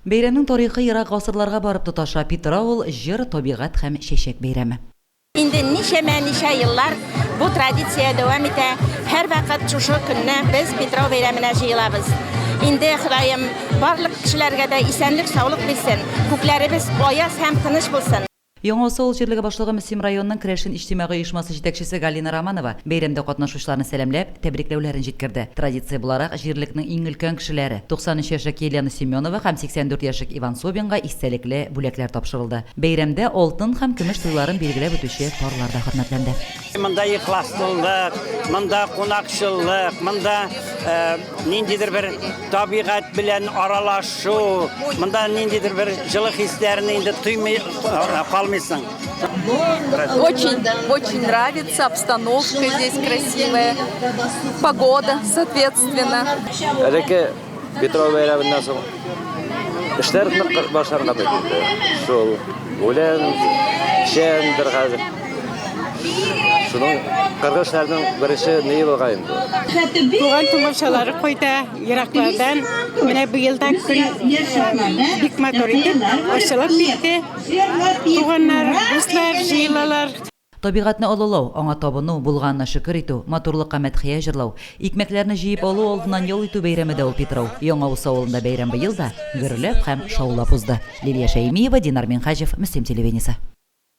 Бәйрәмнең тарихы ерак гасырларга барып тоташа. Питрау ул, җыр, табигать һәм чәчәк бәйрәме. Инде ничәмә-ничә еллар бу традиция дәвам итә. Һәрвакыт шушы көнне без Питрау бәйрәменә җыелабыз. Инде Ходаем барлык кешеләргә дә исәнлек-саулык бирсен, күкләребез аяз һәм тыныч булсын. Яңа Усал җирлеге башлыгы Мөслим районының Керәшен иҗтимагый оешмасы җитәкчесе Галина Романова бәйрәмдә катнашучыларны сәламләп, тәбрикләүләрен җиткерде. Традиция буларак, җирлекнең иң өлкән кешеләре, 93 яшьлек Елена Семенова һәм 84 яшьлек Иван Собинга истәлекле бүләкләр тапшырылды. Бәйрәмдә алтын һәм көмеш туйларын билгеләп үтүче парлар да хөрмәтләнде. Монда ихласлылык, монда кунакчыллык, монда ниндидер бер табигать белән аралашу, монда ниндидер бер җылы хисләрне инде тоймый калмыйсың. Очень, очень нравится, обстановка здесь красивая, погода, соответственно. Элекке Петров бәйрәменнән соң эшләр нык башланган бит инде. Шул үлән, печәндер хәзер. Шуның кыргы эшләрнең беренче ние булган инде. Туган тумачалары кайта ераклардан. Менә быел да көн бик матур итеп ачылып китте. Туганнар, дуслар җыелалар. Табигатьне олылау, аңа табыну, булганына шөкер итү, матурлыкка мәдхия җырлау, икмәкләрне җыеп алу алдыннан ял итү бәйрәме дә ул Питрау. Яңа Усы авылында бәйрәм быел да гөрләп һәм шаулап узды. Лилия Шәймиева, Динар Минһаҗев, Мөслим телевидениесе.